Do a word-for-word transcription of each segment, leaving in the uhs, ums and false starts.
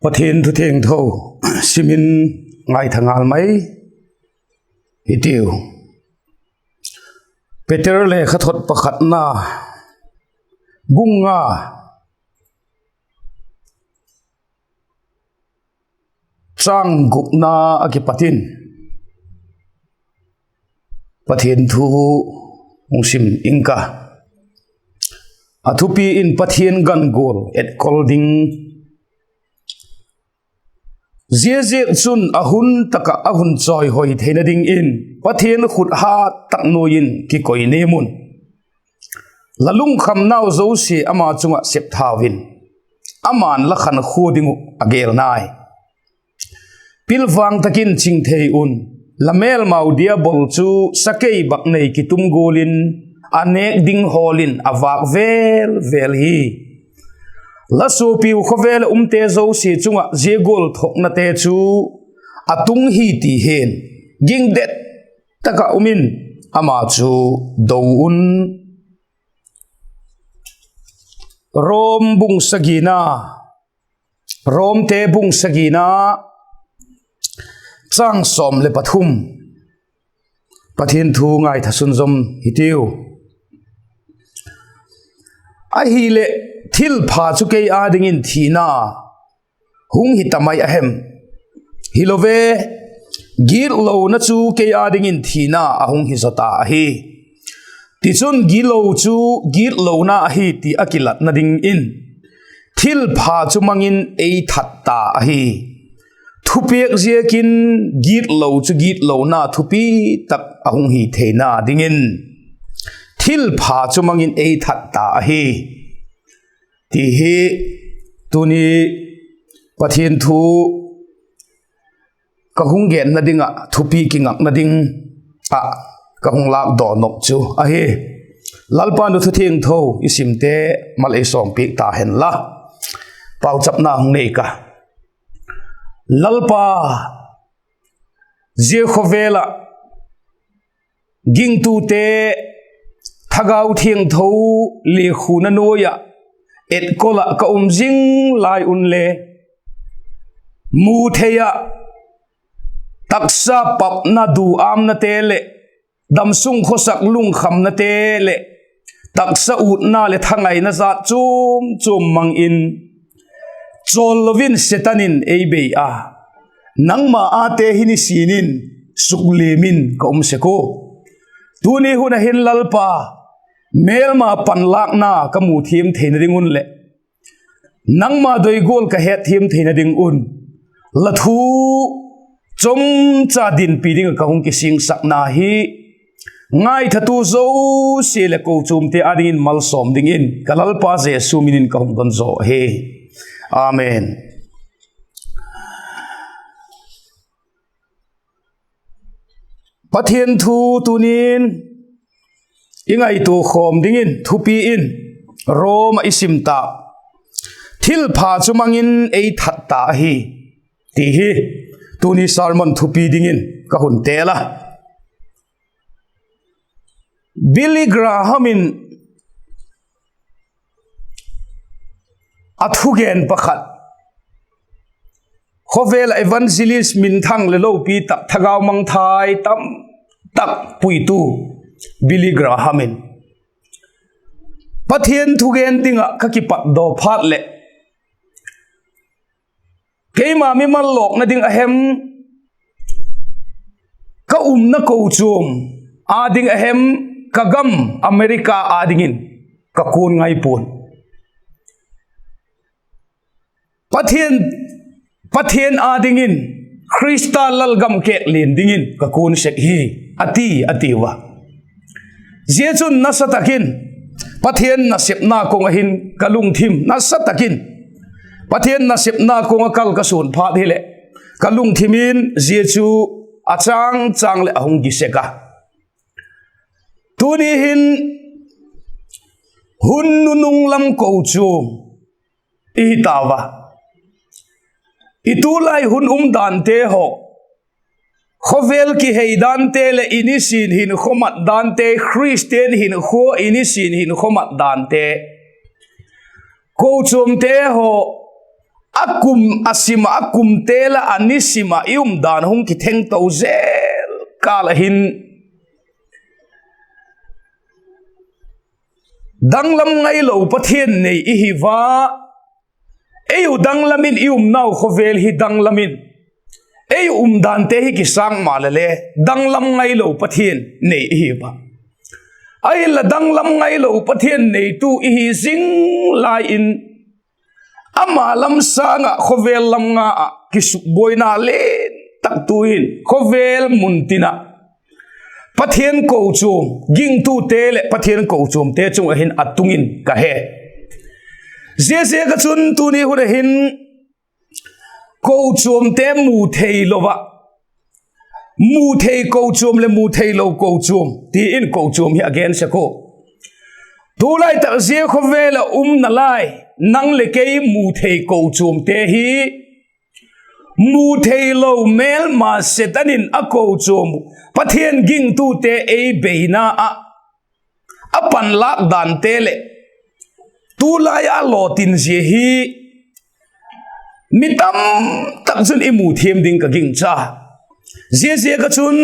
Pathian thu thiangtho sim in ngaitha ngal mai hitiu. Peter lekhathot pakhatna bung nga châng gupna ah kipat in Pathian thu hung sim ing ka. A thupi in Pathian gan gual etkol ding. Ziaziakchun a hun tak ah a hun chawihoi theina dingin Pathian khut hat tak nuai in kikoi nem un. La lungkhamnau zosia ama chung ah sep thau in, ama'n la khankhua ding uh a gel nai. Pilvang tak in ching thei un, la mêlmau Diabol chu sakei bâk nei kitum gual in a nêk ding hawl in a vâk vêl vêl hi. La suapiu khawvel ah umte zosia chung ah zia gual thuaknate chu a tung hi ti hin, gingdet tak ah um in ama chu do un. Rom bung sagina, Romte bung sagina, châng sawm leh pathum, Pathian thu ngaitha sunzawm hitiu. Ahileh, thilpha chu kei â dingin thina hung hi ta mai a hem? Hilo ve, gitlona chu kei â dingin thina a hung hi zaw ta ahi. Tichun, gilo chu gitlona ahi ti a kilatna dingin thilpha chu mang in ei that ta ahi. Thupiak ziakin gitlo chu gitlona thupi tak a hung hi theina dingin thilpha chu mang in ei that ta ahi, ti hi tuni Pathian thu ka hung genna ding ah thupi kingakna ding ah ka hung lâkdaw nop chu ahi. Lalpa'n thu thiangtho i simte mal ei sawmpiak ta hen la, pauchapna hung nei ka. Lalpa, zia khawvel ah gingtute Thagau Thiangtho lekhuna nuai ah etkol ah ka um zing lai unle, mu thei ah taksa papna duâmnate leh damsung khawsak lungkhamnate leh taksa utna leh thangaina zat chuam chuam mang in, chawl lo in Setan in ei bei a, nangma âte hi nisin in suklim in ka um sek ua. Tuni hun ah hin Lalpa, mêlma panlâkna ka mu thiam theina ding un leh nangma doi gual ka het thiam theina ding un, la thu chomcha dinpi ding ah ka hung kisingsakna hi ngaithatu zosia leh kochuamte â dingin malsawm dingin ka Lalpa Jesu min in ka hung don zaw ahi. Amen. Pathian thu tuni'n i ngaitua khawm dingin thupi in Rom ah i sim ta, thilpha chu mang in ei that ta ahi, ti hi tuni sermon thupi dingin ka hun tel a. Billy Graham in a thugen pakhat, khawvel ah evangelist minthang leh lopi tak, thagau mangthai tam tak puitu Billy Graham in, Pathian thugen ding ah ka kipatdaw phat leh keima mimal lawkna ding a hem, ka umna kochuam â ding a hem, ka gam America â dingin ka kuan ngai pua'n. Pathian, Pathian â dingin, Khrista lalgam kêk lian dingin ka kuan sek hi, a ti, a tiu a. Zia chun nasa tak in Pathian nasepna kawng ah hin ka lungthim nasa tak in, Pathian nasepna kawng ah kal ka suan phat hileh, ka lungthim in zia chu a châng châng leh a hung gi sek a. Tuni hin hun nunung lam kochuam i hi tau a. I tulai hun umdante haw, khawvel kihei dante leh i nisin hinkhua mat dante, Khristian hinkhua i nisin hinkhua mat dante, kochuamte haw, a kum a sim ah, a kumte la a nisim ah i umdan hung kithengto zel kâl ah hin, danglam ngailo Pathian nei i hi ua. Ei u danglam in, i umnau khawvel hi danglam in, ei u umdante hi kisâng maleh le, danglam ngailo Pathian nei i hi ua. Ahinla danglam ngailo Pathian neitu i hi zing lai in, ama lam sâng ah khawvel lam nga ah kisukbuaina lian tak tu in khawvel mun tin ah Pathian kochuam gingtute leh Pathian kochuamte chung ah hin a tung in ka he. Ziaziak ah chun tuni hun ah hin kochuamte mu theilo ah, mu thei kochuam leh mu theilo kochuam ti in kochuam hi a gen sek u. Tulai tak zia khawvel ah umna lai, nang leh kei mu thei kochuamte hi, mu theilo mêlma Setan in a kochuam uh, Pathian gingtute ei beina ah a panlâk dante leh tulai ah a lawtin zia hi mi tam tak chun i mu thiam ding ka gingcha. Ziaziak ah chun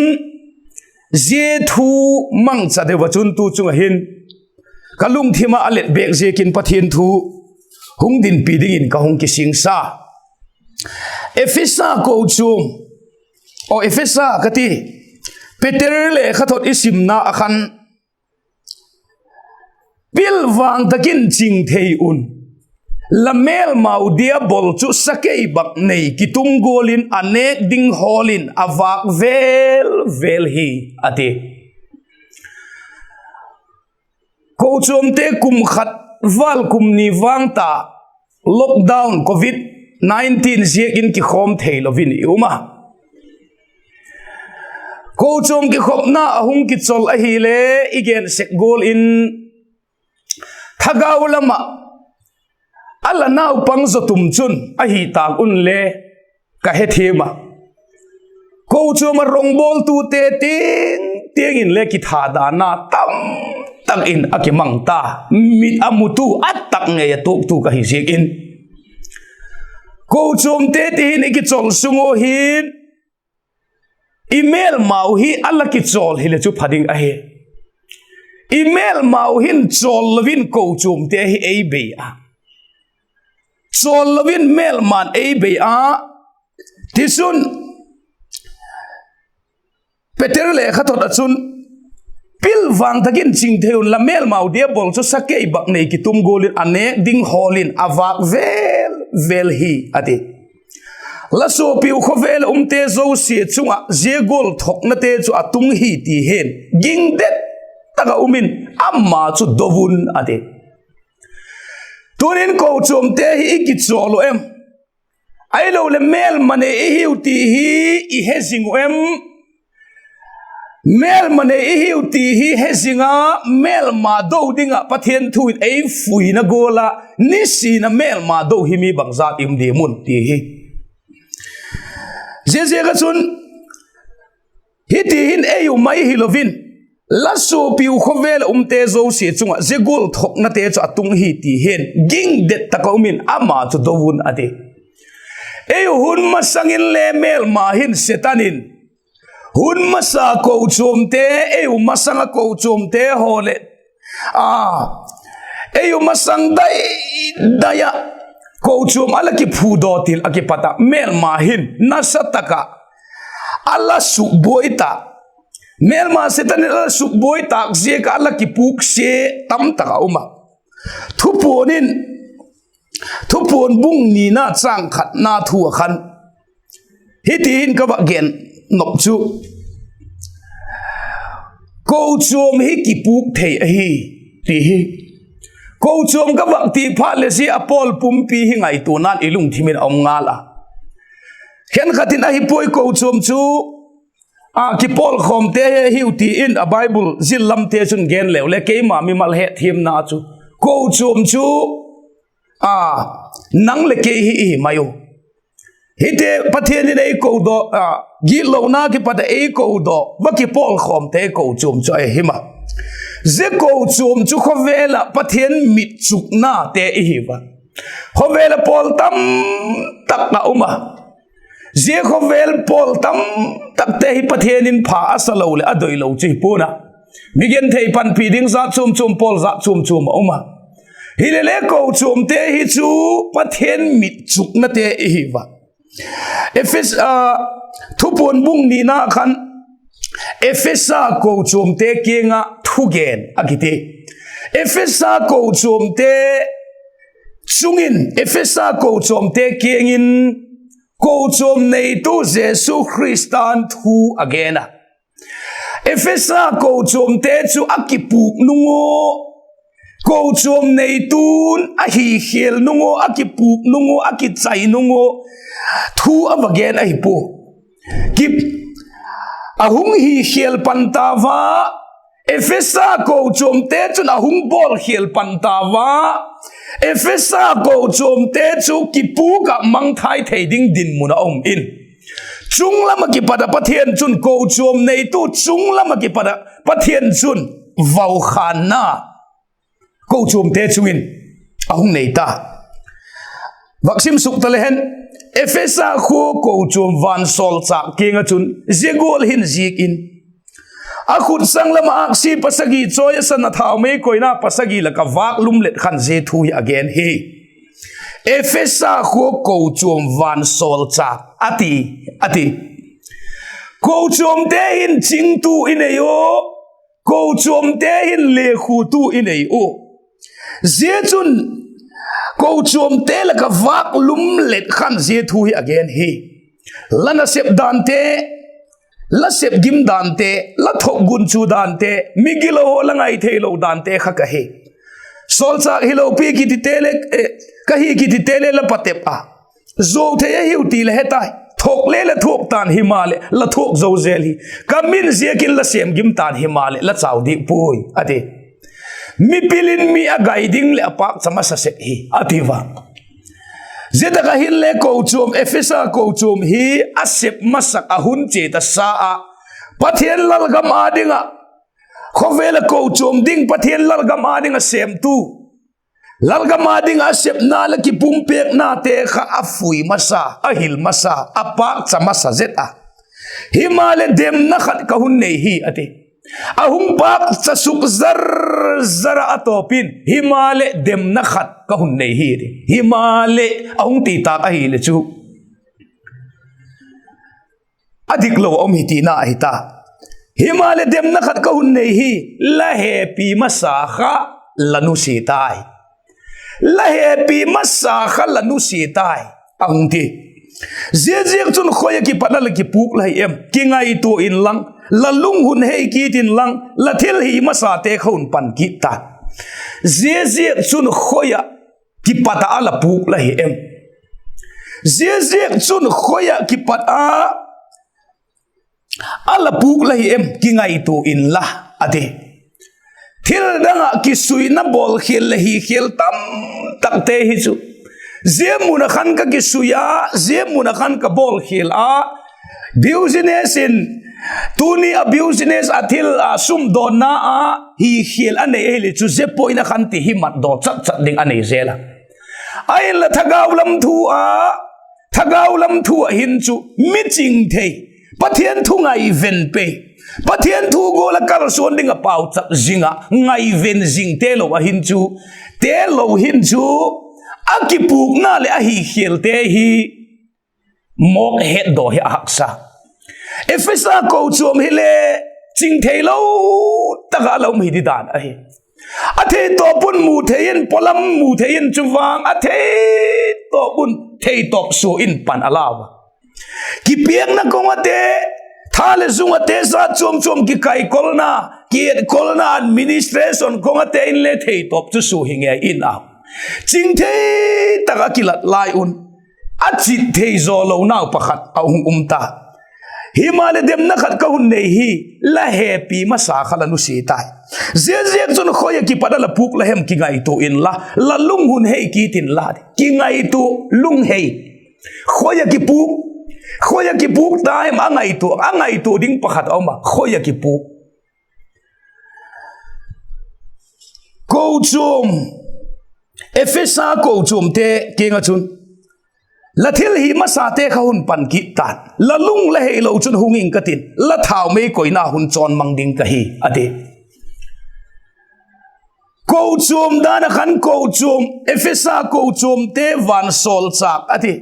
zia thu mangcha deu ah chun tu chung ah hin ka lungthim ah a let bêk ziakin Pathian thu hung dinpi dingin ka hung kisingsa. Ephesa kochuam, aw, Ephesa ka ti, Peter lekhathot i simna ah khan, pilvang tak in ching thei un, la mêlmau diabol chu sakei bâk nei kitum gual in a nêk ding hawl in a vâk vêl vêl hi, a ti. Kochuamte kum khat vâl kum ni vang ta lockdown covid nineteen ziak in kikhawm theilo in i um a. Kochuam kikhopna a hung kichawl ahile i gen sek gual in thagau lam ah a la naupang zaw tum chun ahi tâk unle ka hethiam a. Kochuam ah rongbawltute tiang tiang inle kithadana tam tak in a kimang ta, mit a mutu a tak ngei a tuaktu ka hi ziak in. Kochuamte ti hin i kichawl sung ua hin i mêlmau hi a la kichawl hileh chu pha ding ahi. I mêlmau hin chawl lo in kochuamte hi ei bei a, chawl lo in mêlma'n ei bei a. Tichun Peter lekhathot ah chun, pilvang tak in ching thei un, la mêlmau diabol chu sakei bâk nei kitum gual in a nêk ding hawl in a vâk vêl vêl hi, a ti. La suapiu khawvel ah umte zosia chung ah zia gual thoknate chu a tung hi ti hin ging det tak ah um in, ama chu do un, a ti. Tunin kochuamte hi i kichawl uh em? Ahiloleh mêlma nei i hiu ti hi i he zing uh em? Mêlma nei i hiu ti hi he zing a, mêlma do ding ah Pathian thu in ei fuina gual ah, nisin a mêlma do hi mi bangzat i um diam un ti hi. Ziaziak ah chun hiti hin ei u mai hilo in, la suapiu khawvel ah umte zosia chung ah zia gual thoknate chu a tung hi ti hin ging det tak ah um in, ama chu do un, a ti. Ei u hun masang inle mêlma hin, Setan in, hun masa kochuamte, ei u masang ah kochuamte haw leh, a, ei u masang dai dai ah kochuam a la kiphudaw til a kipat ah mêlma hin nasa tak ah a la sukbuai ta, mêlma Setan in a la sukbuai tâk ziak ah a la kipuksia tam tak a um a. Thupuan in, Thupuan bung nina châng khatna thu ah khan hiti hin ka va gen nop chu, kochuam hi kipûk thei ahi, ti hi. Kochuam ka vak ti phat leh zia a pawl pumpi hi ngaituana'n i lungthim in a um ngal a. Khenkhat in ahi puai, kochuam chu a kipawlkhawmte hiu ti in a Bible zil lamte chun gen leu le, keima mimal hetthiamna chu kochuam chu a, nang leh kei hi i hi mai u. Hite Pathian in ei ko daw, a, gitlona kipat ah ei ko daw, va kipawlkhawmte kochuam chu ahi ma. Zia kochuam chu khawvel ah Pathian mitchuknate i hi va. Khawvel a pawl tam tak a um a, zia khawvel pawl tam takte hi Pathian in pha a sa lo leh a doilo chu hi pua'n a. Mi genthei panpi ding jat chuam chuam, pawl jat chuam chuam a um a. Hilele kochuamte hi chu Pathian mit chuknate i hi ua. Ephesa, Thupuan bung nina khan Ephesa kochuamte kiang ah thugen a kiti. Ephesa kochuamte chung in, Ephesa kochuamte kiang in kochuam neitu Jesu Khrista'n thu a gen a. Ephesa kochuamte chu a kipûk nung ua, kochuam neitu'n a hikhial nung ua, a kipûk nung ua, a kichai nung ua, thu a va gen ahi pua. Ki, a hung hikhial pan ta ua, Ephesa kochuamte chun a hung bawlkhial pan ta ua, Ephesa kochuamte chu kipûk ah mangthai thei ding dinmun a um in, chung lam ah kipat ah Pathian chun kochuam neitu chung lam ah kipat ah Pathian chun vaukhanna kochuamte chung in a hung nei ta. Vak sim suk ta le hen, Ephesa khua kochuam vansawlchâk kiang ah chun zia gual hin ziak in, a khut sâng lam ah âksi pasagi chawi a, sana thau mei koina pasagi lak ah vâk lum let khan zia thu hi a gen hi. Ephesa khua kochuam vansawlchâk a ti, a ti. Kochuamte hin chingtu i nei ua, kochuamte hin lekhutu i nei ua. Zia chun kochuamte lak ah vâk lum let khan zia thu hi a gen hi. La nasep dante, la sep gim dante, la thok gunchu dante, migilo haw la ngai theilo dante kha ka he. Sawlchâk hilo pi kitite le, ka hi kitite le la patep a, zuau thei ahiu ti la he tai. Thuak le la thuak ta'n, himaleh la thuak zo zel hi. Ka min ziakin la sêm gim ta'n, himaleh la chau dik puai, a ti. Mipil in mi a gai ding leh a pâkcha masa sek hi, a ti ua. Zia tak ah hinle kochuam, Ephesa kochuam hi a sep masak a hun chia ta sa ah, Pathian lalgam â ding ah, khawvel ah kochuam ding Pathian lalgam â ding ah sêmtu, lalgam â ding ah a sepna leh kipumpêknate kha a fui masa, a hil masa, a pâkcha masa zet a. Himaleh demna khat ka hun nei hi, a ti. A hung pâkcha suk zar zar ah a tawp in, himaleh demna khat ka hun nei hi, a ti. Himaleh a hung ti tâk ahile chu a diklo a um hi tina ahi ta. Himaleh demna khat ka hun nei hi, la hepi masa kha la nusia tai. La hepi masa kha la nusia tai, a hung ti. Ziaziakchun khoi ah kipat a la kipûk la hi em? Kingaitua inlang, la lung hun hei kit inlang, la thilhi masate kha hun pan kit ta. Ziaziakchun khoi ah kipat ah a la pûk la hi em? Ziaziakchun khoi ah kipat a a la pûk la hi em? Kingaitua inla, a ti. Thil dang ah kisuina bawlkhial leh hikhial tam takte hi chu, zia mun ah khan ka kisui a, zia mun ah khan ka bawlkhial a, business in, tuni a business a thil a sum dawnna a hikhial a nei ahile chu zia point ah khan ti hi matdaw chat chat ding a nei zel a. Ahinla thagau lam thu a, thagau lam thu ah hin chu mi ching thei, Pathian thu ngaiven pei, Pathian thu gual ah kalsuan ding ah pauchap zing ah ngaiven zingte lo ah hin chu, te lo hin chu, a kipûkna leh a hikhialte hi mawk hetdaw hi a haksa. Ephesa kochuam hile ching theilo tak ah a la um hi di dan ahi. A theitawp un mu thei in, pawlam mu thei in, chuvang a theitawp un theitawp sua in pan a lau a. Kipiakna kong ate, tha leh zung ate, zat chuam chuam kikaikolna, kietkolna, administration kong ate inle theitawp chu sua hi ngei in a, ching thei tak ah kilat lai un, a chit thei zaw lonau pakhat a hung um ta. Himaleh demna khat ka hun nei hi, la hepi masa kha la nusia tai. Ziaziakchun khoi ah kipat a la pûk la hem? Kingaitua inla, la lung hun hei kit inla, kingaitua, lunghei. Khoi ah kipûk, khoi ah kipûk ta hem? A ngaitua, a ngaitua ding pakhat a um a, khoi ah kipûk. Kochuam Ephesa kochuamte kiang ah chun, La thil hih masate kha hun pan kit tan, la lung la heilo chun hung ing ka tin, la thaumei koina hun chawn mang ding ka hi, a ti. Kochuam dan ah khan kochuam, Ephesa kochuamte vansawlchâk a ti.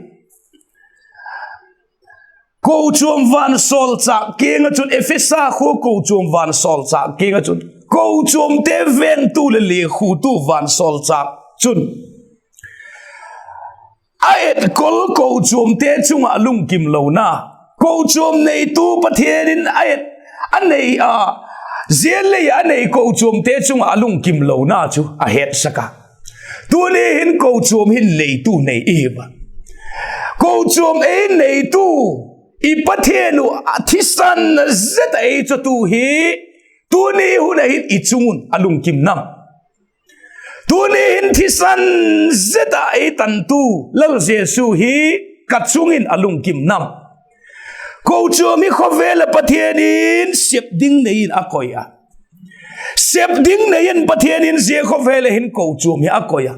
Kochuam vansawlchâk kiang ah chun, Ephesa khua kochuam vansawlchâk kiang ah chun, kochuamte vengtu leh liakhutu vansawlchâk chun a etkol kochuamte chung ah a lungkim lona, kochuam neitu Pathian in a et, a nei a, zia lei a nei kochuamte chung ah a lungkim lona chu a hetsak a. Tuni hin kochuam hin neitu nei i hi a, kochuam ei neitu, i Pathian uh a thisan zet ah ei chawtu hi tuni hun ah hin i chung un a lungkim nam? Tuni hin thisan zet ah ei tantu Lal Jesu hi ka chung in a lungkim nam? Kochuam hi khawvel ah Pathian in sep ding nei in a koi a. Sep ding nei in Pathian in zia khawvel ah hin kochuam hi a koi a.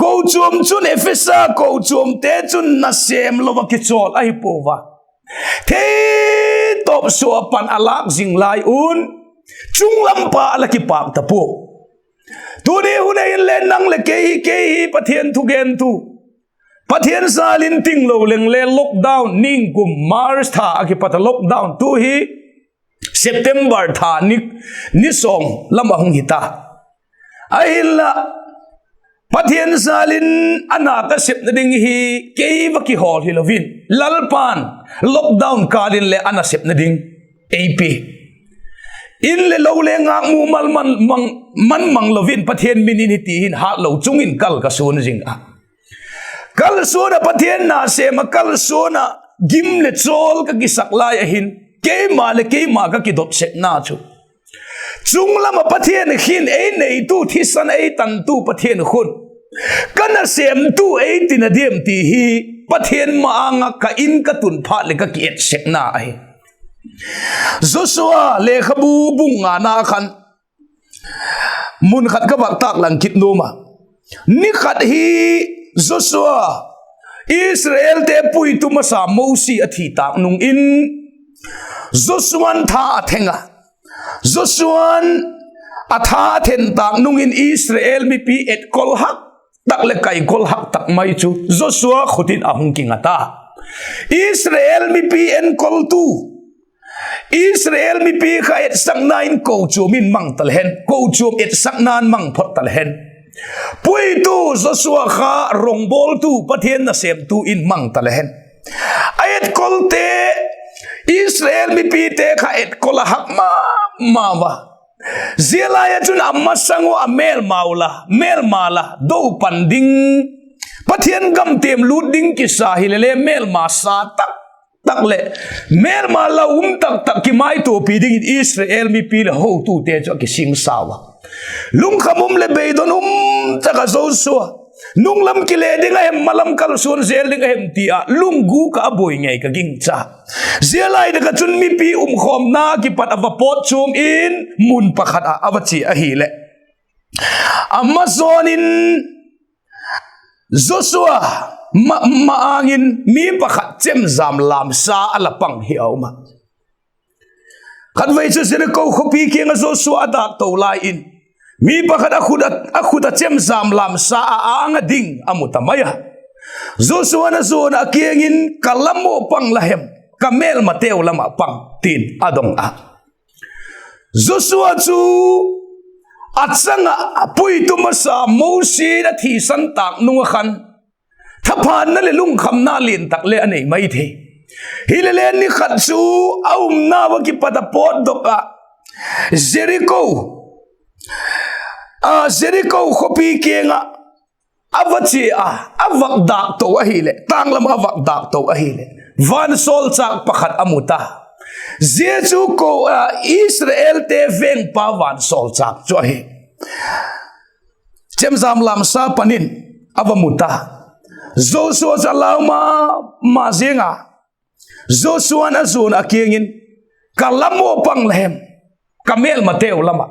Kochuam chun Ephesa kochuamte chun nasêm lo ah kichawl ahi pua a, theitawp sua pan a lâk zing lai un, chunglam pa a la kipâk ta pua. Tuni hun ah inle nang leh kei hi, kei hi Pathian thugentu, Pathian jâl in tinglo leng le lockdown, ningkum March tha ah kipat a lockdown, tu hi September tha ni, ni sawm lam ah hung hi ta. Ahinla, Pathian jâl in a na ka sepna ding hi kei va kihawl hilo in, Lalpa'n lockdown kâl in leh a nasepna ding ei pia. In leh lo le ngâkmu mal man mang, man mang lo in Pathian min in hiti hin hâtlo chung in kal ka suan zing a. Kalsuan ah Pathian nasêm ah kalsuan ah gim leh chawl ka kisak lai ah hin, keima leh keima ka kidot sekna chu, chunglam ah Pathian khin ei neitu, thisan ei tantu Pathian khun ka nasêmtu ei tina diam ti hi Pathian ma-âng ah ka In ka tun phat leh ka ki-etsekna ahi. Joshua lekhabu bung ngana khan mun khat ka vak tâk lang kit nuam a. Ni khat hi Joshua, Israelte puitu masa Mosi a thi tâk nung in, Joshua'n tha a theng a. Joshua'n a tha a then tâk nung in Israel mipi etkol hak tak leh kaikol hak tak mai chu Joshua khut in a hung kinga ta. Israel mipi enkoltu, Israel mipi kha etsakna in kochuam in mang ta le hen, kochuam etsakna'n mang phot ta le hen, puitu Joshua kha rongbawltu, Pathian nasêmtu in mang ta le hen, a etkolte, Israel mipite kha etkol a hak ma ma a. Zia lai ah chun a masang uh a mêlmau la, mêlma la do pan ding, Pathian gam tiam lût ding kisa hile le mêlma sa tak tak leh mêlma la um tak tak kimaituapi dingin Israel mipi leh hotute chu a kisingsa ua. Lungkham um leh beidong um tak ah Joshua, nunglam kile ding a hem, malam kalsuan zel ding a hem ti ah lunggûk ah a buai ngei ka gingcha. Zia lai tak ah chun mipi umkhawmna kipat a va pawt chuam in mun pakhat ah a va chia ahileh, a ma zawn in Joshua ma, ma-âng in mi pakhat chemjam lamsa a la pang hi a um a. Khatvei chu Jeriko khawpi kiang ah Joshua a dâk to lai in, mi pakhat a khut a, a khut ah chemjam lamsa a âng ah ding a mu ta mai a. Joshua'n a zuan ah a kiang in, Ka lam ah pang la hem, ka mêlmateu lam ah pang? tin a dong a. Joshua chu a chang ah puitu masa Mosi a thisan tâk nung ah khan thaphanna leh lungkhamna lian tak le a nei mai thei. Hilele ni khat chu a umnau ah kipat a pawtdok ah Jeriko, a, Jeriko khawpi kiang ah a va chia a, a vak dâk to ahileh, tâng lam ah a vak dâk to ahileh, vansawlchâk pakhat a mu ta. Zia chu ko, a, Israelte vengpa vansawlchâk chu ahi. Chemjam lamsa pan in a va mu ta. Joshua chu a lau ma ma ziang a, Joshua'n a zuan ah a kiang in, Ka lam ah pang la hem, ka mêlmateu lam ah?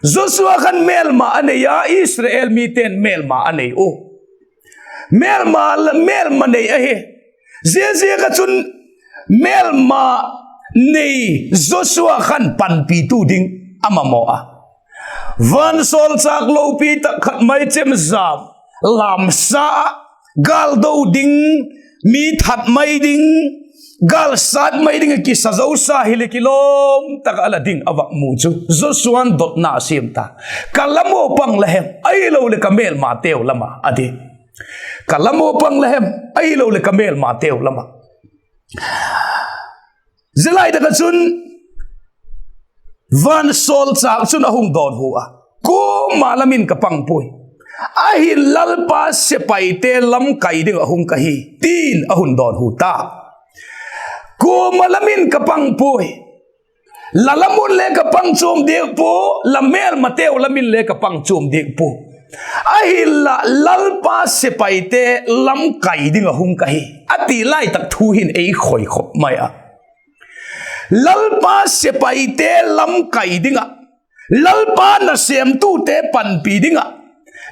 Joshua khan mêlma a nei a, Israel mite'n mêlma a nei u. Mêlma, mêlma nei ahi. Ziaziak ah chun mêlma nei Joshua khan panpitu ding a mamaw a. Vansawlchâk lopi tak khat mai chemjam, lamsa ah gâl do ding, mi that mai ding, gâl sat mai ding ah kisa zosa hileh kilawm tak ah a la ding a vak mu chu Joshua'n dotna a siam ta. Ka la maw pang la hem, ahiloleh ka mêlmateu lam ah, a ti. Ka la maw pang la hem, ahiloleh ka mêlmateu lam ah. Zia lai tak ah chun vansawlchâk chun a hung dawnhu a, Kuama lam in ka pang puai, ahi'n Lalpa sepaite lamkai ding ah hung ka hi, ti'n a hun dawnhu ta. Kuama lam in ka pang puai, la lam un le ka pang chuam diak pua, la mêlmateu lam in le ka pang chuam diak pua, ahinla Lalpa sepaite lamkai ding ah hung ka hi, a ti lai tak thu hin ei khoi khop mai a. Lalpa sepaite lamkai ding ah, Lalpa nasêmtute panpi ding ah,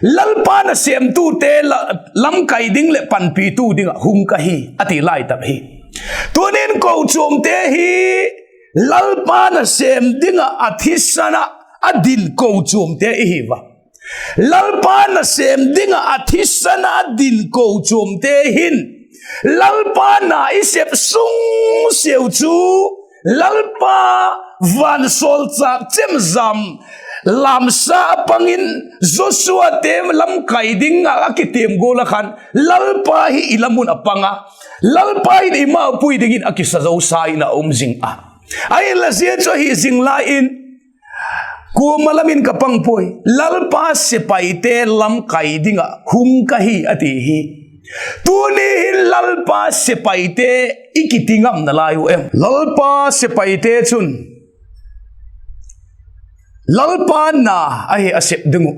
Lalpa nasêmtute la-, lamkai ding leh panpitu ding ah hung ka hi, a ti lai tak hi. Tuni'n kochuamte hi Lalpa nasêm ding ah a thisan ah a din kochuamte i hi a. Lalpa nasêm ding ah a thisan ah a din kochuamte hin Lalpa na i sep sung siau chu, Lalpa vansawlchâk chemjam lamsa a pang in Joshuate lamkai ding ah a kitiam gual ah khan Lalpa hi i lam un a pang a, Lalpa hin eimau pui dingin a kisa zosa in a um zing a. Ahinla zia chu ahi zing lai in, Kuama lam in ka pang puai, Lalpa sepaite lamkai ding ah hung ka hi, a ti hi. Tuni hin Lalpa sepaite i kiti ngam nalai u em? Lalpa sepaite chun Lalpa na ahi a sep ding uh.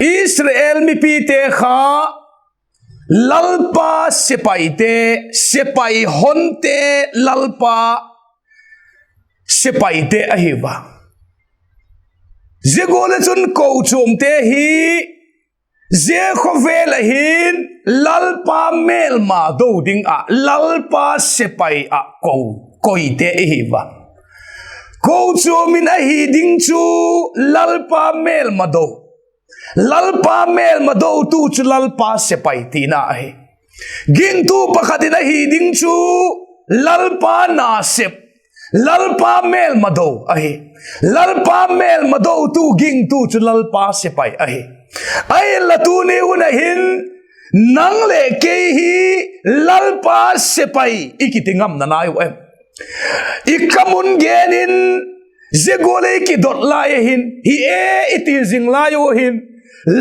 Israel mipite kha Lalpa sepaite, sepai honte Lalpa sepaite ahi a. Zia gual ah chun kochuamte hi zia khawvel ah hin Lalpa mêlma do ding ah Lalpa sepai ah ko, koite i hi a. Kochuam in ahi ding chu Lalpa mêlma do, Lalpa mêlma dotu chu Lalpa sepai tina ahi. Gingtu pakhat in ahi ding chu Lalpa na sep, Lalpa mêlma do ahi. Lalpa mêlma dotu gingtu chu Lalpa sepai ahi. Ahinla tuni hun ah hin nang leh kei hi Lalpa sepai i kiti ngam nalai u em? I kam un gen in, zia gual ei kidot lai ah hin, hi e i ti zing lai u hin,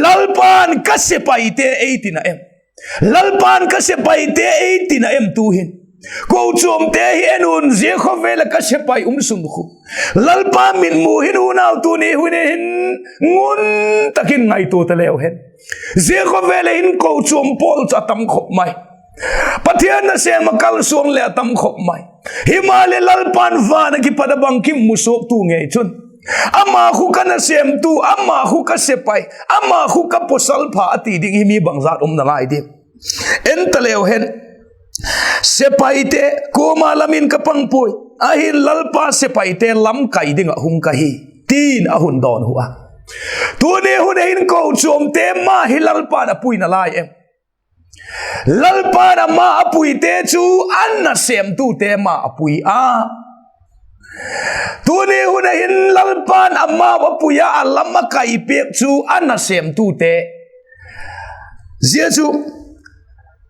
Lalpa'n ka sepaite ei tina em? Lalpa'n ka sepaite ei tina em tu hin? Kochuamte hi en un, zia khawvel ah ka sepai um sun khu, Lalpa mitmu hin unau tuni hun hin ngun tak in ngaitua ta leu hen. Zia khawvel ah hin kochuam pawl chu a tam khop mai. Pathian nasêm ah kalsuan leh a tam khop mai. Himaleh Lalpa'n van ah kipat a bangkim mu suaktu ngei chun, ama khu ka nasêmtu, ama khu ka sepai, ama khu ka pawsal pha a ti ding hi mi bangzat um nalai diam? En ta leu hen. Sepaite, kuama lam in ka pang puai, ahi'n Lalpa sepaite lamkai ding ah hung ka hi, ti'n a hun dawnhu a. Tuni hun ah hin kochuamte ma hi Lalpa'n a pui nalai em? Lalpa'n ama a puite chu a nasêmtute ma a pui a. Tuni hun ah hin Lalpa'n amau a pui a, a lam a kai piak chu a nasêmtute. Zia chu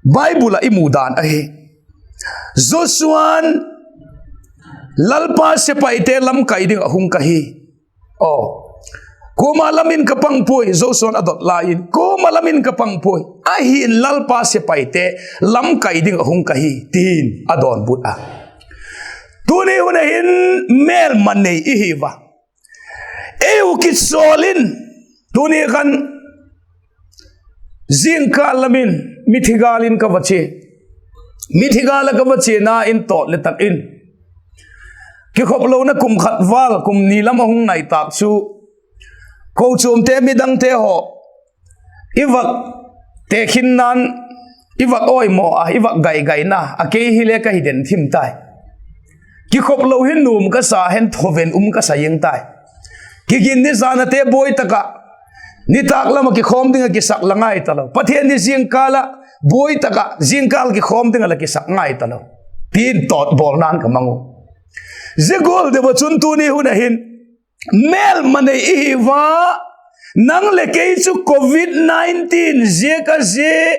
Bible ah i mu dan ahi. Joshua'n Lalpa sepaite lamkai ding ah hung ka hi, aw, kuama lam in ka pang puai, Joshua'n a dot lai in, kuama lam in ka pang puai, ahi'n Lalpa sepaite lamkai ding ah hung ka hi, ti'n a dawnbut a. Tuni hun ah hin mêlma nei i hi a. Ei u kisawl in, tuni khan zingkal lam in mithi gâl in ka va chia. Mithi gâl ah ka va chiana in tawt le tak in, kikhoplona kum khat val kum ni lam a hung nai tâk chu, Kochuamte midangte haw i vak tekhinna'n, i vak awimaw a, i vak gaigaina a, kei hile ka hi den thim tai. Kikhop lo hi nuam ka sa hen, thoven um ka sa ing tai. Kiginni zan ate buai tak ah, nitâk lam ah kikhawm ding ah kisak la ngai talo. Pathianni zingkâl ah buai tak ah zingkâl kikhawm ding ah la kisak ngai talo, ti'n tawtbawlna'n ka mang u. Zia gual deu ah chun tuni hun ah hin mêlma nei i hi ua, nang leh kei chu covid nineteen ziak a zia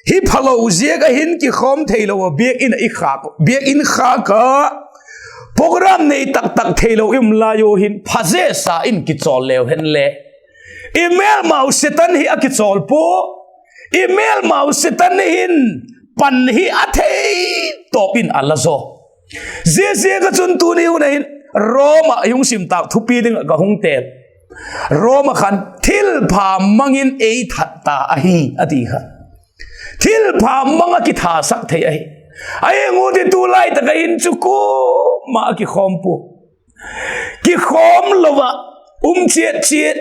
hi phalo ziak ah hin kikhawm theilo ah biak in ah i khâk, biak in khâk a, program nei tak tak theilo i um lai u hin phazesa in kichawl leu hen le, i mêlmau Setan hi a kichawl pua, i mêlmau Setan hin pan hi a thei tawp in a la zaw. Zia ziak ah chun tuni hun ah hin Rom ah i hung sim tâk thupi ding ah ka hung tel. Rom ah khan thilpha mang in ei that ta ahi a ti kha. Thilpha mang ah kithasak thei ahi. Ahi ngut i tu lai tak ah hin chu kuama a kikhawm pua. Kikhawm lo ah um chiat chiat,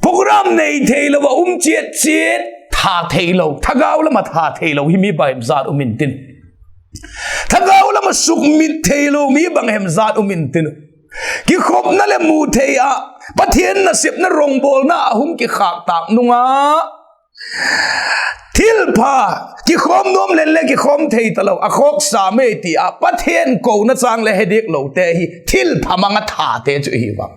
program nei theilo ah um chiat chiat, tha theilo, thagau lam ah tha theilo hi mi bang hem zat um intin, thagau lam ah sukmit theilo mi bang hem zat um intin, kikhopna leh mu thei ah Pathian nasepna rongbawlna a hung kikhâk tâk nung a, thilpha kikhawm nuam leng le kikhawm thei talo, a khawk sam e ti ah Pathian kona châng leh he diak lote hi thilpha mang ah thate chu i hi ua.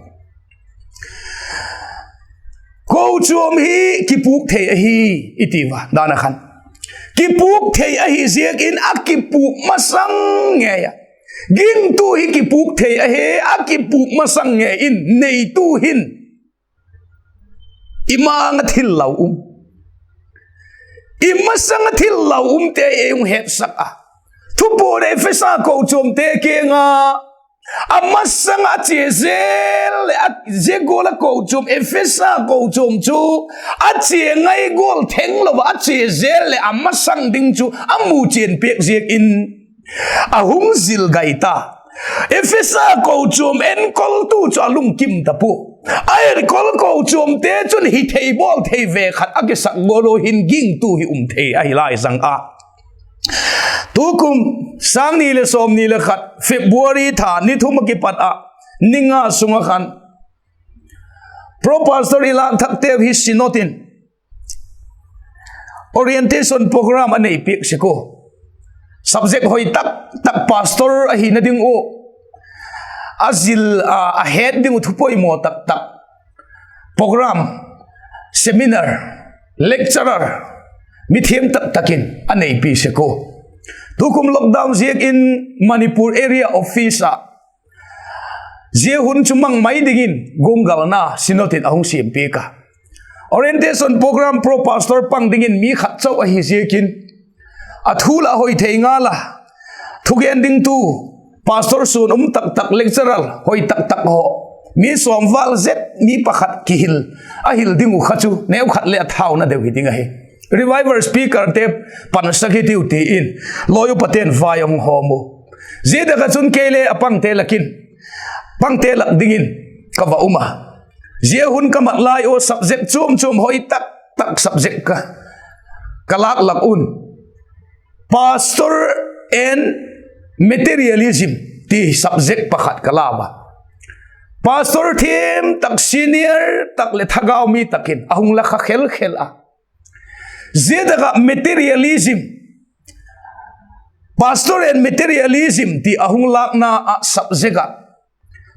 Kochuam hi kipûk thei ahi i ti ua, dan ah khan kipûk thei ahi ziak in a kipûk masang ngei a, gingtu hi kipûk thei ahi, a kipûk masang ngei in neitu hin i ma-âng ah thil lau um, i masang ah thil lau umte ei hung hetsak a. Thupuan Ephesa kochuamte kiang a, a masang ah a chia zel leh, zia gual ah kochuam, Ephesa kochuam chu a chia ngai gual thenglo ah a chia zel leh a masang ding chu a mu chian piak ziak in a hung zil gai ta. Ephesa kochuam enkoltu chu a lungkim ta pua. A enkol kochuamte chun hi thei bawl thei ve khat a kisak gual ua hin gingtu hi um thei ahi lai zang a. Tukum sâng ni leh sawmni leh khat February tha ni thum ah kipat ah ni nga sung ah khan pro pastor i lâk thakte hi Synod in orientation program a nei piak sek ua. Subject hoi tak tak, pastor ahina ding uh a zil a, a het ding uh thupoimaw tak tak program, seminar, lecturer mithiam tak tak in a neipi sek ua. Tukum lockdown ziak in Manipur area office ah zia hun chu mang mai dingin guanggalna Synod in a hung siam piak a. Orientation program pro pastor pang dingin mi khat chau ahi ziakin a thu lah hoi thei ngal a, thugen dingtu pastor suan um tak tak, lecturer hoi tak tak haw mi sawm val zet mi pakhat kihil a hil ding uh kha chu neukhat leh a thauna deu hi ding ahi. Revival speakerte pansak hitiu ti in lawi upate'n vai a hung hawm u. Zia tak ah chun kei le a pangte lak in, pangte lak dingin ka va um a. Zia hun ka mat lai ua subject chuam chuam hoi tak tak subject ka, ka lâk lak un Pastor and Materialism ti subject pakhat ka la a. Pastor thiam tak, senior tak leh thagau mi tak in a hung la kha khel khel a. Zia tak ah materialism, Pastor and Materialism ti a hung lâkna ah subject ah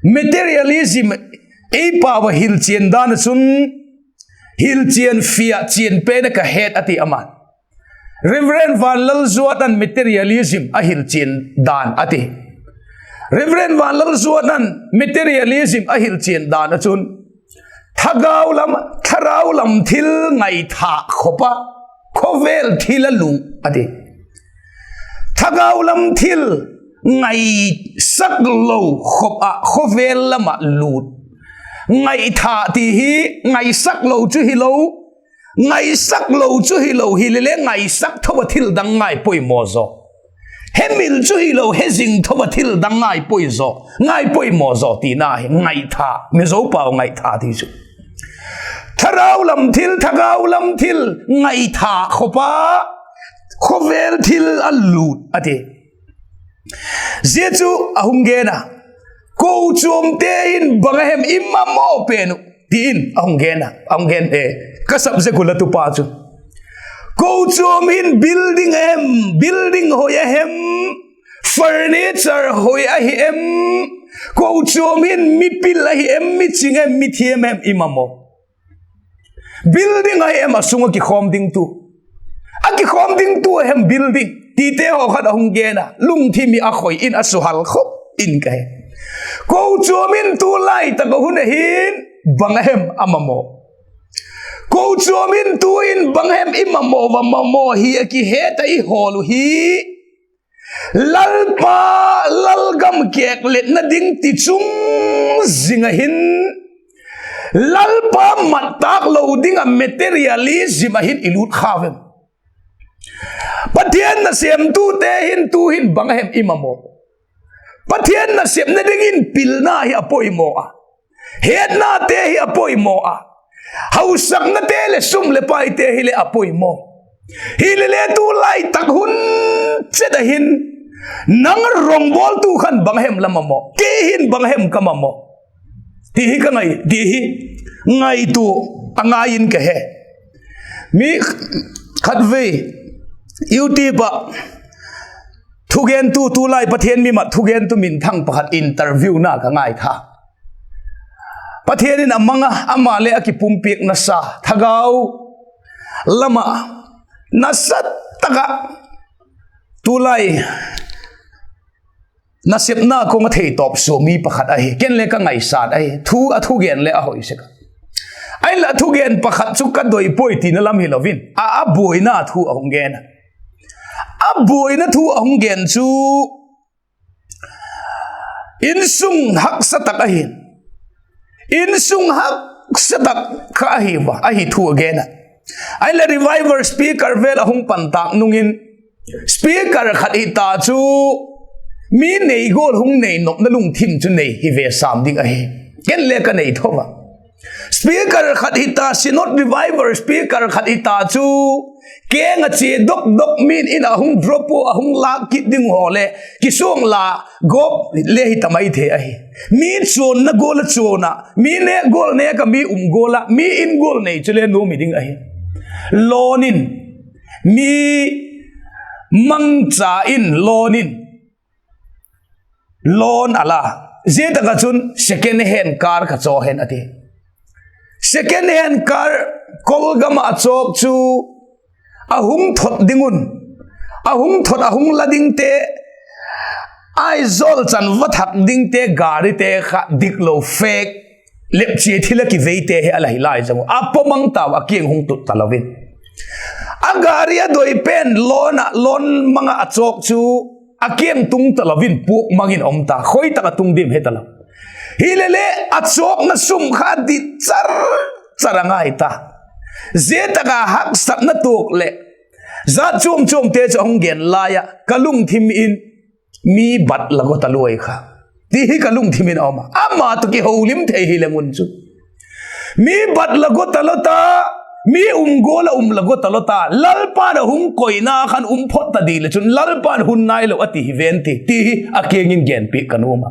materialism ei pau ah hilchian dan ah chun hilchian fia chian pen ah ka het a ti ama. Reverend Vanlalzuana'n materialism a hilchian dan a ti. Reverend Vanlalzuana'n materialism a hilchian dan ah chun thagau lam, thagau lam thil ngaithâk khop a khawvel thil a lût a ti. Thagau lam thil ngaisak lo khop ah khawvel lam ah lût. Ngaithâk ti hi ngaisak lo chu hilo, ngaisak lo chu hilo hile le ngaisak tho a thil dang ngai poimaw zaw. Hemil chu hilo, hezing tho a thil dang ngaipoi zaw, ngaipoimaw zaw tina hi ngaitha, Mizo pau ngaitha ti chu. Thagau lam thil, thagau lam thil ngaitha khawp a, khawvel thil a lût a ti. Zia chu a hung gen a, kochuamte hin bang a hem i mamaw pen uh, ti in a hung gen a, a hung gen e, ka subject uh la tupa chu. Kochuam hin building a hem, building hoi a hem, furniture hoi ahi em, kochuam hin mi pil ahi em, mi ching em, mi thiam em i mamaw. Building ahi em a sung ah kikhawm dingtu, a kikhawm dingtu a hem building tite haw khat a hung gen a, lungthim hi a khoi in a suhal khop in ka he. Kochuam in tu lai tak a hun a hin bang a hem a mamaw. Kochuam in tu in bang hem i mamaw va mamaw hi a kihet a i hawl uh hi. Lalpa, lalgam kêkletna ding ti chung zing a hin, Lalpa mat tâk lo ding ah materialism a hin i lût kha vem? Pathian nasêmtute hin tu hin bang a hem i mamaw? Pathian nasepna dingin pilna hi a poimaw a, hetnate hi a poimaw a, hausaknate leh sum leh paite hileh a poimaw. Hilele tu lai tak hun chet a hin, nang rongbawltu khan bang hem la mamaw, kei hin bang hem ka mamaw, ti hi ka ngai, ti hi ngaitua a ngai in ka he. Mi khatvei YouTube ah thugentu, tu lai Pathian mi mat thugentu minthang pakhat interviewna ka ngaitha. Pathian in a mang a, ama leh a kipumpiak nasa thagau lam ah nasa tak ah tu lai nasepna kong a theitawp sua mi pakhat ahi. Ken le ka ngaisat ahi, thu a thugen leh a hoi sek a. Ahinla a thugen pakhat chu ka doi puai tina lam hilo in, a, a buaina thu a hung gen a. A buaina thu a hung gen chu, insung haksa tak ahi, insung haksa tak kha ahi va, ahi thu a gen a. Ahinla revival speaker vel a hung pan tâk nung in, speaker khat hita chu mi nei gual hung nei nopna lungthim chu nei hi ve sam ding ahi. Ken le ka nei tho a. Speaker khat hita, Synod revival speaker khat hita chu keng a chia dok dok, min in a hung drop u, a hung lâk kit ding haw leh kisuang la gawp le hita mai thei ahi. Mi chuanna gual a chuan a, mi nêk gual nêk a, mi um gual a, mi in gual nei chule nuam hi ding ahi. Lawn in, mi mangcha in lawn in, lawn a la. Zia tak ah chun second hand car ka chaw hen a ti. Second hand car, kol gam ah a chawk chu a hung thot ding un, a hung thot a hung la dingte, Aizawl chan va thak dingte garite kha diklo fake, lepchia thil a kiveite hi a la hi lai zang u a, pawmang tau a, kiang hung tut talo in. A gari a doi pen lawn ah, lawn mang ah a chawk chu a kiang tung talo in puak mang in um ta, khoi tak a tung diam he talo. Hilele a chawkna sum kha dit char char a ngai ta. Zia tak a haksatna tuak leh jat chuam chuamte chu a hung gen lai ah ka lungthim in, mi bat la go talua i kha, ti hi ka lungthim in a um a, ama tawh kiholim thei hileng un chu. Mi bat la go talo ta, mi um gual a um la go talo ta, Lalpa'n a hung koina khan um phot ta di leh chun Lalpa'n hun nailo a ti hi ven ti, ti hi a kiang in genpiak ka nuam a.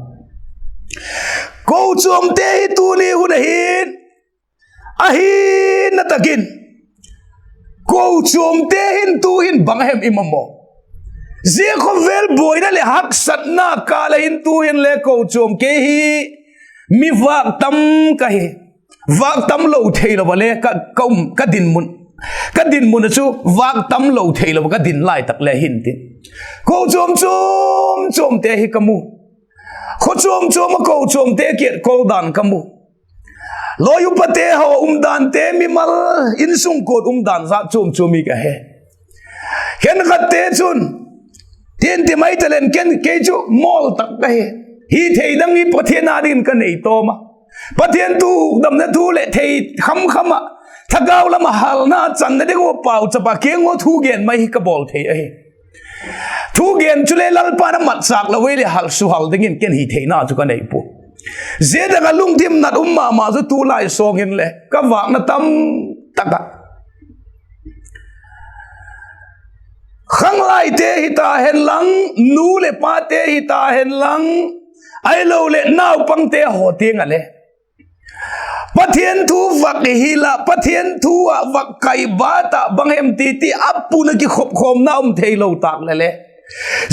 Kochuamte hi tuni hun a hin, ahi na tak in, kochuamte hin tu hin bang hem i mamaw? Zia khawvel buaina leh haksatna kâl a hin tu hin le kochuam kei hi mi vâk tam ka hi. Vâk tam lo theilo a le ka, ka um, ka dinmun, ka dinmun ah chu vâk tam lo theilo a ka din lai tak le hin tin, kochuam chuam chuamte hi ka mu. Khaw chuam chuam ah kochuamte kiat kol dan ka mu. Lawi upate haw umdante, mimal insung kuat umdan jat chuam chuam hi ka he. Khenkhatte chun tin ti mai ta leng, ken kei chu mawl tak ka hi. Hi thei dang hi Pathian â dingin ka nei tawm a. Pathian thu hukdamna thu leh thei kham kham ah, thagau lam ah halna channa ding ua pauchap a kiang ua thu gen mai hi ka bawl thei ahi. Thugen chule Lalpa'n a matchâk lo ei leh hal suhal dingin ken hitheina chu ka nei pua. Zia tak ah lungthim nat um ma ma chu tulai sawng in le ka vâkna tam tak ah khanglaite hita hen lang, nu leh pate hita hen lang, ahiloleh naupangte haw tiang ah le Pathian thu vak hil ah, Pathian thu ah vak kaibat ah bang hem ti ti a pun ah kikhopkhawmna um theilo tâk leh le,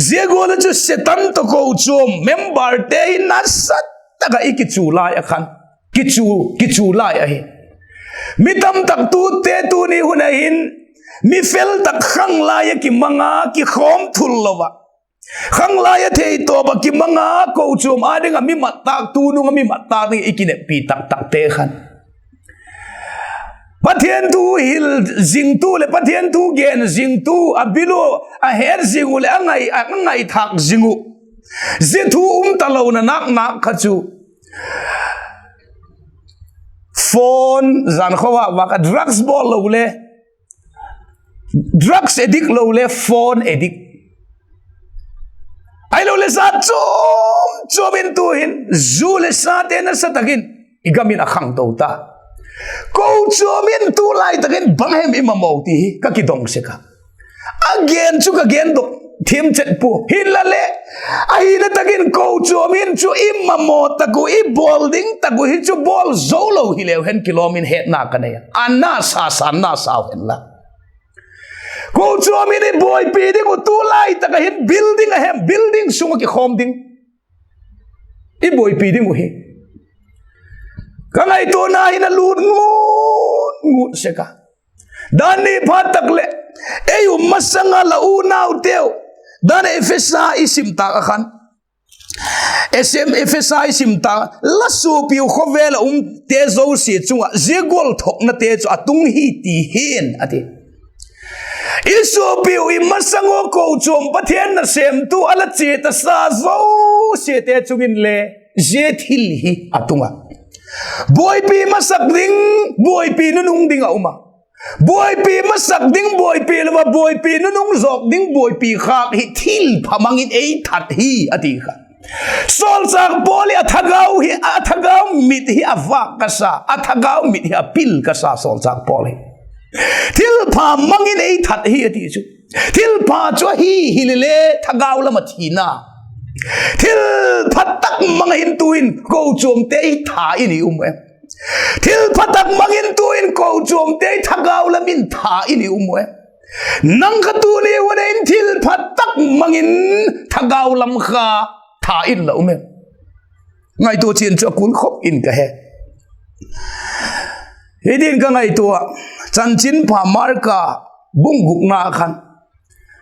zia gual ah chu Setan tawh kochuam memberte hi nasa tak ah i kichu lai a khan, kichu, kichu lai ahi. Mi tam tak tute tuni hun ah hin mi fel tak khanglai ah kimang a kikhawm thul lo ah, khanglai ah theitawp ah kimang a kochuam â ding ah mi mattâk, tunung ah mi mattâk ding i kineppi tak takte khan Pathian thu hil zingtu leh Pathian thu gen zingtu, a bil ua a het zing uh leh a ngai, a ngaithâk zing uh, zia thu um talona nâk nâk kha chu phone, zankhua vak ah drugs bawl lo le drugs addict lo le phone addict, ahiloleh zat chuam chuam in tu'hin zu leh sate nasa tak in i gam in a khangto ta. Kochuam in tulai tak in bang hem i mamaw ti hi ka kidong sek a, a gen chu ka gendok thiam chet pua. Hinla leh, ahina tak in kochuam in chu i mamaw tak uh, i bawl ding tak uh hi chu bawl zo lo hileu hen kilawm in hetna ka nei a, a na sa sa na sau hen la. Kochuam in i buaipi ding uh tulai tak ah hin building a hem, building sung ah kikhawm ding i buaipi ding uh hi ka ngaituana hin a lût ngut ngut sek a. Dan ni phat tak leh, ei um masang a la unauteu, dan Ephesa i sim tâk ah khan, Ephesa i sim tâk, la suapiu khawvel ah umte zosia chung ah zia gual thoknate chu a tung hi ti hin a ti. I suapiu, i masang ua kochuam, Pathian nasêmtu a la chia tasa zosiate chung inle zia thil hi a tung a. Buaipi masak ding, buaipi nunung ding a um a. Buaipi masak ding buaipi lo a, buaipi nunung zawk ding buaipi khâk hi thilpha mang in ei that hi a ti kha. Sawlchâk Paul hi a thagau hi, a thagau mit hi a vâk ka sa, a thagau mit hi a pil ka sa, sawlchâk Paul hi. Thilpha mang in ei that hi a ti chu. Thilpha chu ahi hile le thagau lam ah thina. Thilpha tak mang hin tu in kochuamte hi that in i um em? Thilpha tak mang in tu in kochuamte hi thagau lam in that in i um em? Nang kha tuni hun ah in thilpha tak mang in thagau lam kha that in la um em? Ngaitua chian chu a kul khop in ka he. Hi din ka ngaitua ah, Chanchinpha Marka bung gukna khan,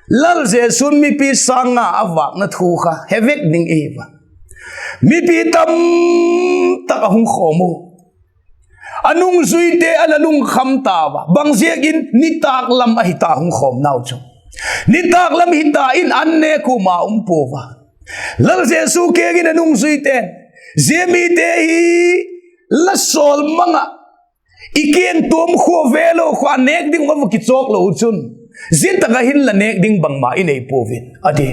Lal Jesu'n mipi sâng nga a vâkna thu kha he vek ding i hi a. Mipi tamtak a hung khawm u. A nungzuite a la lungkham tau a, bangziakin nitâk lam ahi ta hung khawmnau chu. Nitâk lam hita in an nêk ua ma um puau a. Lal Jesu kiang in a nungzuite'n, zia mite hi la sawl mang ah, i kiang tuam khua vêl u khua nêk ding um a va kichawk lo chun, zia tak ah hin la nêk ding bangma i nei puau in a ti.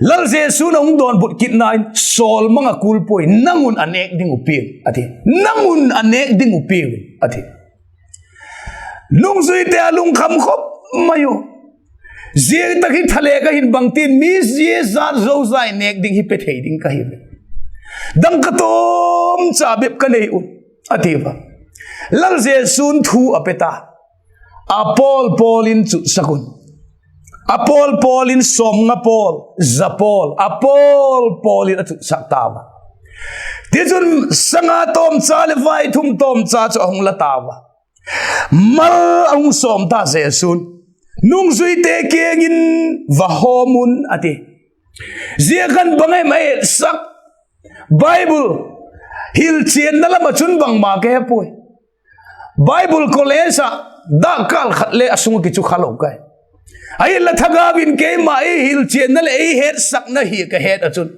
Lal Jesu'n a hung dawnbut kitna in, sawl mang ah kul puai, nang un a nêk ding uh piau a ti. Nang un a nêk ding uh piau a ti. Nungzuite a lungkham khop mai u. Zia tak hi thale ka hin bangtin mi zia zat zozai nêk ding hi pe thei ding ka hi. Dangka tawmcha bep ka nei u a ti a. Lal Jesu'n thu a pe ta. A pawl pawl in chutsak un. A pawl pawl in sawmnga pawl, za pawl, a pawl pawl in a chutsak tau a. Tichun sanga tawmcha leh vaithum tawmcha chu a hung la tau a. Mal a hung sawm ta Jesu'n, nungzuite kiang in, va hawm un a ti. Zia khan bang em a etsak? Bible hilchianna lam ah chun bangma ka he puai. Bible college ah dakkal khat le a sung ah kichu kha lo ka hi. Ahinla thagau in keima ei hilchianna leh ei hetsakna hi ka het ah chun,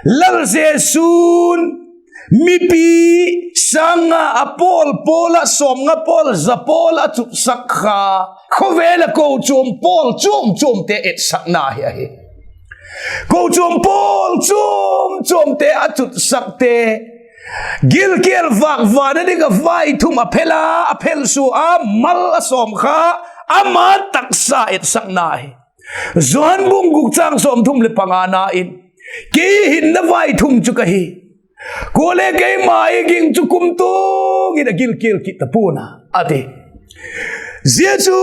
Lal Jesu'n Mipi sâng nga a pawl pawl ah sawmnga pawl za pawl a chutsak kha, khawvel ah kochuam pawl chuam chuamte etsakna hi ahi. Kochuam pawl chuam chuamte a chutsakte, gilkial vâk vâna ding ah vaithum a phel a, a phelsua a, mal a sawm kha, ama taksa etsakna hi. Johan bung guk châng sawmthum leh pangana in, Kei hinna vaithum chu ka hi, kuale keima ei ging chu kumtuang in a gilkial kit ta pua'n a, a ti. Zia chu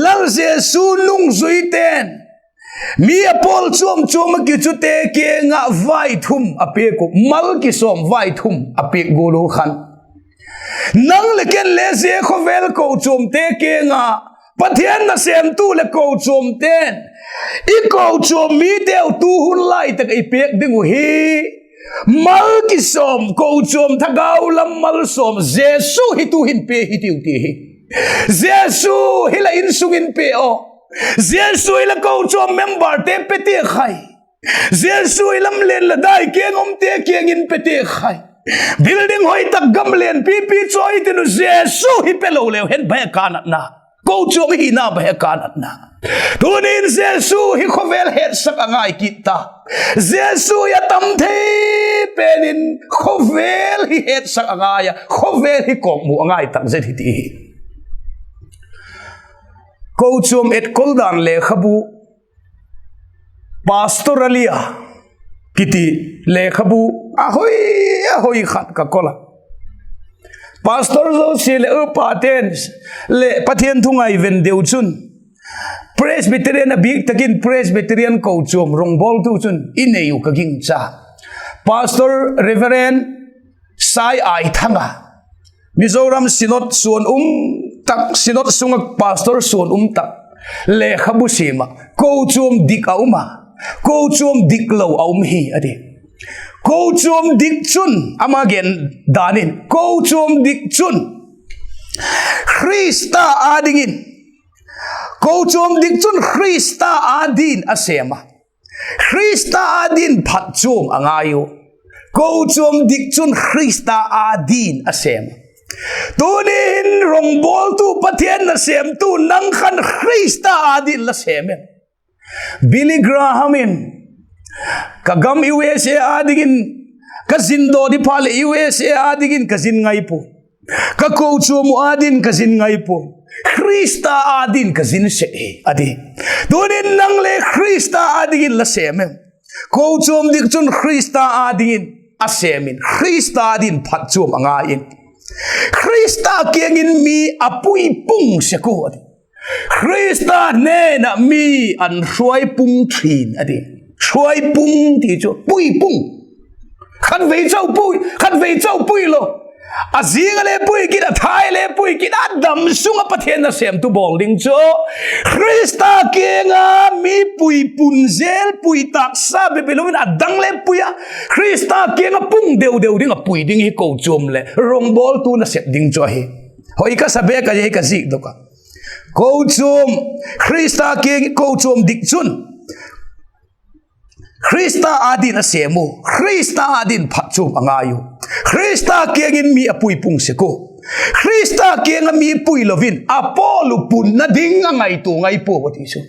Lal Jesu nungzuite'n mi a pawl chuam chuam ah kichute kiang ah vaithum a piak uh, mal kisawm vaithum a piak gual u khan, nang leh ken le zia khawvel kochuamte kiang ah, Pathian nasêmtu leh kochuamte'n i kochuam miteu tu hun lai tak ah i piak ding uh hi, mal kisawm, kochuam thagau lam malsawm Jesu hi tu'hin pe hi tiu ti hi. Jesu hi la insung in pe aw. Jesu hi la kochuam memberte pe ti khai. Jesu hi lamlen la dai kiang umte kiang in pe ti khai. Building hoi tak, gam lian pipi chawi tin uh Jesu hi pe lo leu hen bang a kânatna? Kochuam hina bang a kânatna? Tuni'n Jesu hi khawvel hetsak a ngai kit ta. Jesu hi a tam thei pen in khawvel hi hetsak a ngai a, khawvel hi kawkmu a ngai tak zet hi ti hi. Kochuam etkol dan lekhabu, Pastoralia kiti lekhabu a hoi, a hoi khat ka kol a. Pastor zosia leh upate'n leh Pathian thu ngaiven deu chun, Presbyterian a bîk tak in Presbyterian kochuam rongbawltu chun i nei uh ka gingcha. Pastor Reverend Sai Aithanga, Mizoram Synod suan um tak, Synod sung ah pastor suan um tak, lekhabu siam ah, kochuam dik a um a, kochuam diklo a um hi, a ti. Kochuam dik chun, ama gen dan in, kochuam dik chun Khrista â dingin, kochuam dik chun Khrista â din a sêm a, Khrista â din phatchuam a ngai u. Kochuam dik chun Khrista â din a sêm. Tuni hin rongbawltu, Pathian nasêmtu nang khan Khrista â din la sêm em? Billy Graham in, Ka gam U S A â dingin ka zin daw di phat leh U S A â dingin ka zin ngai puai. Ka kochuam uh â din ka zin ngai puai. Khrista â din ka zin sek hi, a ti. Tunin nang le Khrista â dingin la sêm em? Kochuam dik chun Khrista â dingin a sêm in, Khrista â din phatchuam a ngai in, Khrista kiang in mi a pui pung sek u, a ti. Khrista nêk ah mi an hruai pung thin, a ti. Hruai pung ti chu pui pung. Khatvei chau pui, khatvei chau pui lo. A zing a le pui kit, a thai le pui kit, a dam sung ah Pathian nasêmtu bawl ding chu Khrista kiang a mi pui pun zel, pui tâksa bep hilo in a dang le pui a, Khrista kiang ah pung deu deu ding ah pui ding hi kochuam leh rongbawltu nasep ding chu ahi. Hoi ka sa bêk a, hi ka zikdok a. Kochuam, Khrista kiang, kochuam dik chun Khrista â din a sêm u, Khrista â din phatchuam a ngai u. Khrista kiang in mi a pui pung sek u. Khrista kiang ah mi pui lo in a pawl uh punna ding a ngaitua ngai puau, a ti chu.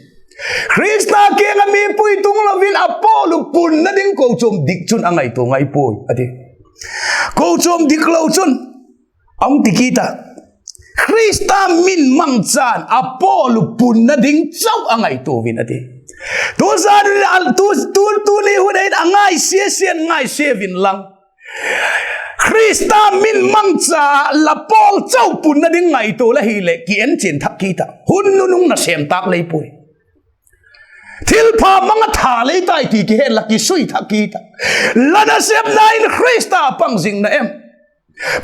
Khrista kiang ah mi pui tung lo in a pawl uh punna ding kochuam dik chun a ngaitua ngai puai, a ti. Kochuam diklo chun a hung ti kit a, Khrista min mangchan a pawl uh punna ding chau a ngaitua un, a ti. Tu zan, tu, tu, tuni hun ah hin a ngaisia sia'n ngaisia un lang, Khrista min mangcha la pawl chau punna ding ngaitua la hileh ki en chian thak kit a, hun nunung nasêm tâk lei puai. Thilpha mang a tha lei tai ti kihet la kisui thak kit a. La nasepna in Khrista a pang zing na em?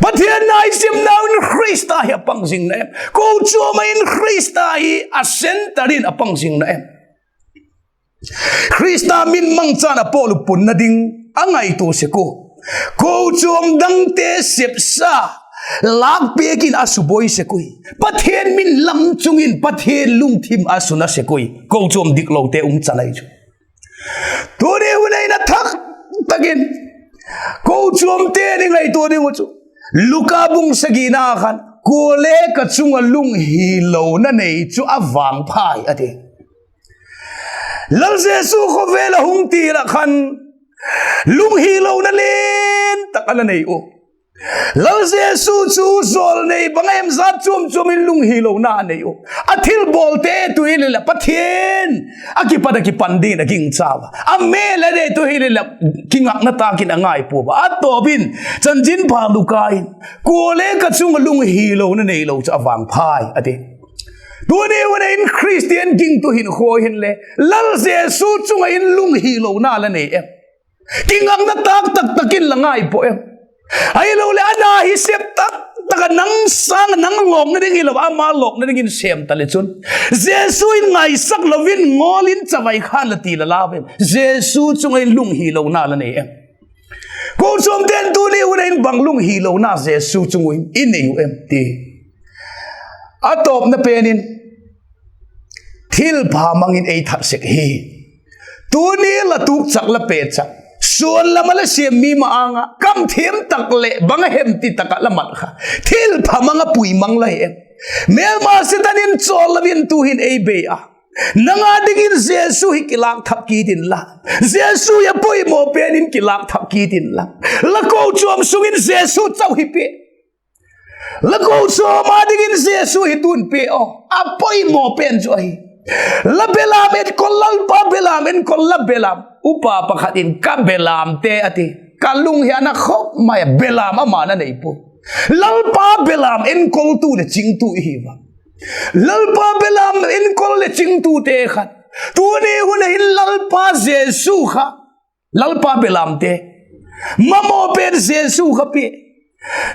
Pathian naisimnau in Khrista hi a pang zing na em? Kochuam ah in Khrista hi a centre in a pang zing na em? Khrista min mangchan a pawl uh punna ding a ngaitua sek u. Kochuam dangte sepsa lâkpiak in a subuai sek ui. Pathian min lam chung in Pathian lungthim a suna sek ui. Kochuam diklote um chan ahi chu. Tuni hun ah in a thak tak in Kochuamte i ngaitua ding uh chu, Luka bung sagina khan, kuale ka chung ah lunghilona nei chu a vangphai a ti. Lal Jesu khawvel ah hung til ah khan, lunghilona lian tak a la nei uh. Lal Jesu chu jawlnei bang a hem, jat chuam chuam in lunghilona a nei uh. A thilbawlte tu hileh Pathian a kipat a kipan dingin a gingcha ua, a mêl a dei tu hileh kingakna tâk in a ngaipua ua. A tawp in chanchinpha Luka in, kuale ka chung ah lunghilona neilo chu a vangphai a ti. Tuni hun ah in Khristian gingtu hinkhua hinle, Lal Jesu chung ah in lunghilona la nei em? Kingakna tâk tak tak in la ngaipaw em? Ahiloleh a na hi sep tak tak ah, nang sâng ah nang lawkna ding hilo, ama lawkna dingin sêm ta le chun, Jesu in ngaisak lo in ngawl in chavai khan la ti la lau em? Jesu chung ah in lunghilona la nei em? Kochuamte'n tuni hun ah in bang lunghilona Jesu chung ah in i nei uh em ti. A tawpna pen in, thilpha mang in ei that sek hi. Tuni la tukchak, la pechak, suan lam ah la siam mi ma-âng ah kam thiam tak leh bang a hem ti tak ah la mat kha, thilpha mang ah pui mang la hi em? Mêlma Setan in chawl lo in tu'hin ei bei a, nang â dingin Jesu hi kilâk thak kit inla, Jesu hi a poimaw pen in kilâk thak kit inla, la kochuam sung in Jesu chau hi pia. La kochuam â dingin Jesu hi tun pia aw, a poimaw pen chu ahi. La belam enkol, Lalpa belam enkol, la belam. Upa pakhat in, ka belamte a ti, ka lung hi a na khop mai a, belam ama'n a nei pua. Lalpa belam enkoltu leh chingtu i hi ua. Lalpa belam enkol leh chingtute khan, tuni hun ah hin Lalpa Jesu kha, Lalpa belamte, mamaw pen Jesu kha pia.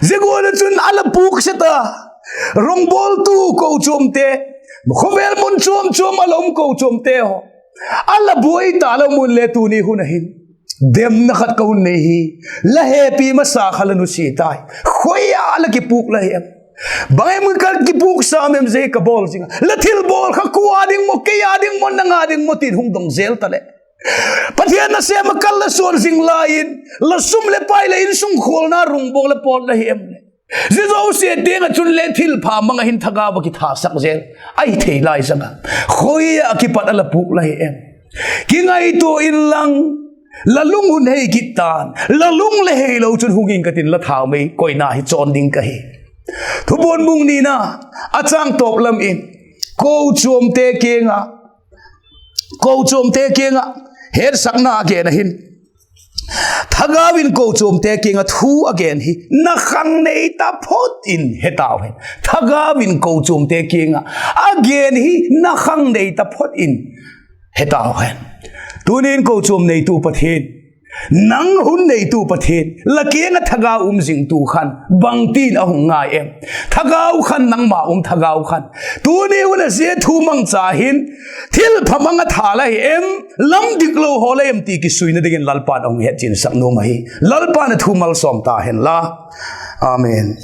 Zia gual ah chun a la pûk set a, rongbawltu kochuamte, khawvel mun chuam chuam a la um kochuamte haw, a la buai ta la um un le tuni hun ah hin, demna khat ka hun nei hi, la hepi masa kha la nusia tai. Khoi ah la kipûk la hi em? Bang em ka kipûk sam em, zia ka bawl zing a? La thilbawl kha kua â ding maw, kei â ding maw, nang â ding maw tin hung dong zel ta leh, Pathian nasêm ah kal la suan zing lai in, la sum leh pai leh insung khualna rung bawl a pawt la hi em leh, zia zosia tiang ah chun le thilpha mang ah hin thagau ah kithasak zel ahi thei lai zang a, khoi ah kipat a la pûk la hi em? Kingaitua inlang, la lung hun hei kit ta'n, la lung le heilo chun hung ing ka tin, la thaumei koina hi chawn ding ka hi. Thupuan bung nina, a châng tawp lam in, kochuamte kiang ah, kochuamte kiang ah hetsakna a gen a hin, thagau in kochuamte kiang ah thu a gen hi na khang nei taphot in he tau hen. Thagau in kochuamte kiang ah a gen hi na khang nei taphot in he tau hen. Tuni'n kochuam neitu Pathian, nang hun neitu Pathian, la kiang ah thagau um zingtu khan bangtin a hung ngai em? Thagau khan, nangma um thagau khan, tuni hun ah zia thu mangcha hin thilpha mang a tha la hi em, lam diklo haw la em ti kisuina dingin Lalpa'n a hung hetchiansak nuam ahi. Lalpa'n a thu malsawm ta hen la. Amen.